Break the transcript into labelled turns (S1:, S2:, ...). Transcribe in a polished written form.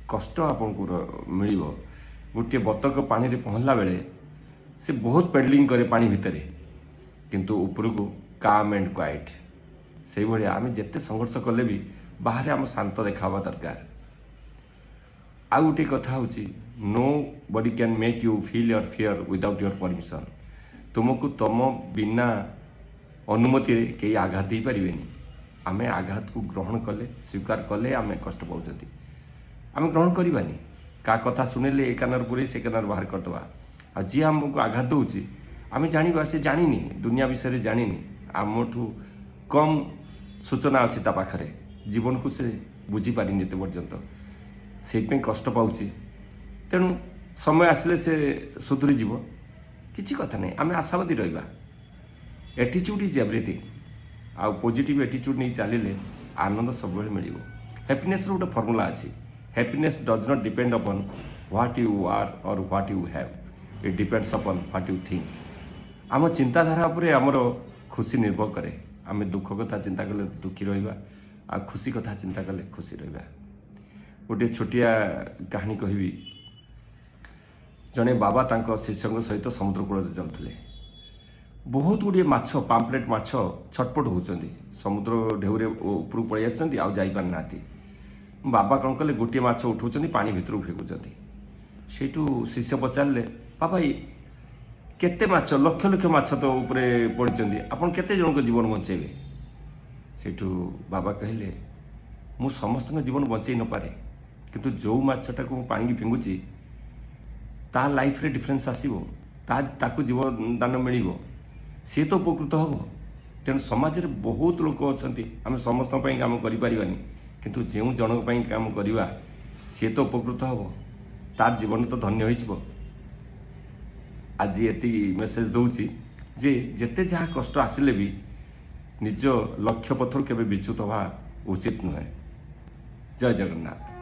S1: କଷ୍ଟ ଆପଣଙ୍କୁ ମିଳିବ। ଗୋଟିଏ ବତକ ପାଣିରେ ପହଁରିଲା ବେଳେ ସେ ବହୁତ ପେଡ଼ଲିଂ କରେ ପାଣି ଭିତରେ, କିନ୍ତୁ ଉପରକୁ କାମ୍ ଆଣ୍ଡ କ୍ୱାଇଟ୍। ସେଇଭଳିଆ ଆମେ ଯେତେ ସଂଘର୍ଷ କଲେ ବି ବାହାରେ ଆମ ଶାନ୍ତ ଦେଖା ହେବା ଦରକାର। ଆଉ ଗୋଟିଏ କଥା ହେଉଛି, nobody can make you feel your fear without your permission. ତୁମକୁ ତମ ବିନା ଅନୁମତିରେ କେହି ଆଘାତ ଦେଇପାରିବେନି। ଆମେ ଆଘାତକୁ ଗ୍ରହଣ କଲେ, ସ୍ୱୀକାର କଲେ ଆମେ କଷ୍ଟ ପାଉଛନ୍ତି। ଆମେ ଗ୍ରହଣ କରିବାନି, କାହା କଥା ଶୁଣିଲେ ଏ କାନରେ ପୁରେଇ ସେ କାନରେ ବାହାର କରିଦେବା। ଆଉ ଯିଏ ଆମକୁ ଆଘାତ ଦେଉଛି, ଆମେ ଜାଣିବା ସେ ଜାଣିନି, ଦୁନିଆ ବିଷୟରେ ଜାଣିନି, ଆମଠୁ କମ୍ ସୂଚନା ଅଛି ତା ପାଖରେ, ଜୀବନକୁ ସେ ବୁଝିପାରିନି ଏତେ ପର୍ଯ୍ୟନ୍ତ, ସେଇଥିପାଇଁ କଷ୍ଟ ପାଉଛି। ତେଣୁ ସମୟ ଆସିଲେ ସେ ସୁଧୁରିଯିବ, କିଛି କଥା ନାହିଁ। ଆମେ ଆଶାବାଦୀ ରହିବା। Attitude is everything. ଆଉ ପଜିଟିଭ୍ ଆଟିଚ୍ୟୁଡ଼୍ ନେଇ ଚାଲିଲେ ଆନନ୍ଦ ସବୁବେଳେ ମିଳିବ। ହ୍ୟାପିନେସ୍ର ଗୋଟେ ଫର୍ମୁଲା ଅଛି। Happiness does not depend upon what you are or what you have. It depends upon what you think. ଆମ ଚିନ୍ତାଧାରା ଉପରେ ଆମର ଖୁସି ନିର୍ଭର କରେ। ଆମେ ଦୁଃଖ କଥା ଚିନ୍ତା କଲେ ଦୁଃଖୀ ରହିବା, ଆଉ ଖୁସି କଥା ଚିନ୍ତା କଲେ ଖୁସି ରହିବା। ଗୋଟିଏ ଛୋଟିଆ କାହାଣୀ କହିବି। ଜଣେ ବାବା ତାଙ୍କ ଶିଷ୍ୟଙ୍କ ସହିତ ସମୁଦ୍ର କୂଳରେ ଚାଲୁଥିଲେ। ବହୁତ ଗୁଡ଼ିଏ ମାଛ, ପାମ୍ପଲେଟ୍ ମାଛ ଛଟପଟ ହେଉଛନ୍ତି, ସମୁଦ୍ର ଢେଉରେ ଉପରକୁ ପଳେଇ ଆସିଛନ୍ତି ଆଉ ଯାଇପାରିନାହାନ୍ତି। ବାବା କ'ଣ କଲେ? ଗୋଟିଏ ମାଛ ଉଠାଉଛନ୍ତି, ପାଣି ଭିତରକୁ ଫେକୁଛନ୍ତି। ସେଇଠୁ ଶିଷ୍ୟ ପଚାରିଲେ, "ବାବା, ଏଇ କେତେ ମାଛ, ଲକ୍ଷ ଲକ୍ଷ ମାଛ ତ ଉପରେ ପଡ଼ିଛନ୍ତି, ଆପଣ କେତେ ଜଣଙ୍କ ଜୀବନ ବଞ୍ଚେଇବେ?" ସେଇଠୁ ବାବା କହିଲେ, "ମୁଁ ସମସ୍ତଙ୍କ ଜୀବନ ବଞ୍ଚେଇ ନପାରେ, କିନ୍ତୁ ଯେଉଁ ମାଛଟାକୁ ମୁଁ ପାଣିକି ଫିଙ୍ଗୁଛି, ତା ଲାଇଫରେ ଡିଫରେନ୍ସ ଆସିବ, ତାକୁ ଜୀବନ ଦାନ ମିଳିବ, ସିଏ ତ ଉପକୃତ ହେବ। ତେଣୁ ସମାଜରେ ବହୁତ ଲୋକ ଅଛନ୍ତି, ଆମେ ସମସ୍ତଙ୍କ ପାଇଁ କାମ କରିପାରିବାନି, କିନ୍ତୁ ଯେଉଁ ଜଣଙ୍କ ପାଇଁ କାମ କରିବା, ସିଏ ତ ଉପକୃତ ହେବ, ତାର ଜୀବନ ତ ଧନ୍ୟ ହୋଇଯିବ।" ଆଜି ଏତିକି ମେସେଜ ଦେଉଛି ଯେ ଯେତେ ଯାହା କଷ୍ଟ ଆସିଲେ ବି ନିଜ ଲକ୍ଷ୍ୟ ପଥରୁ କେବେ ବିଚ୍ୟୁତ ହେବା ଉଚିତ ନୁହେଁ। ଜୟ ଜଗନ୍ନାଥ।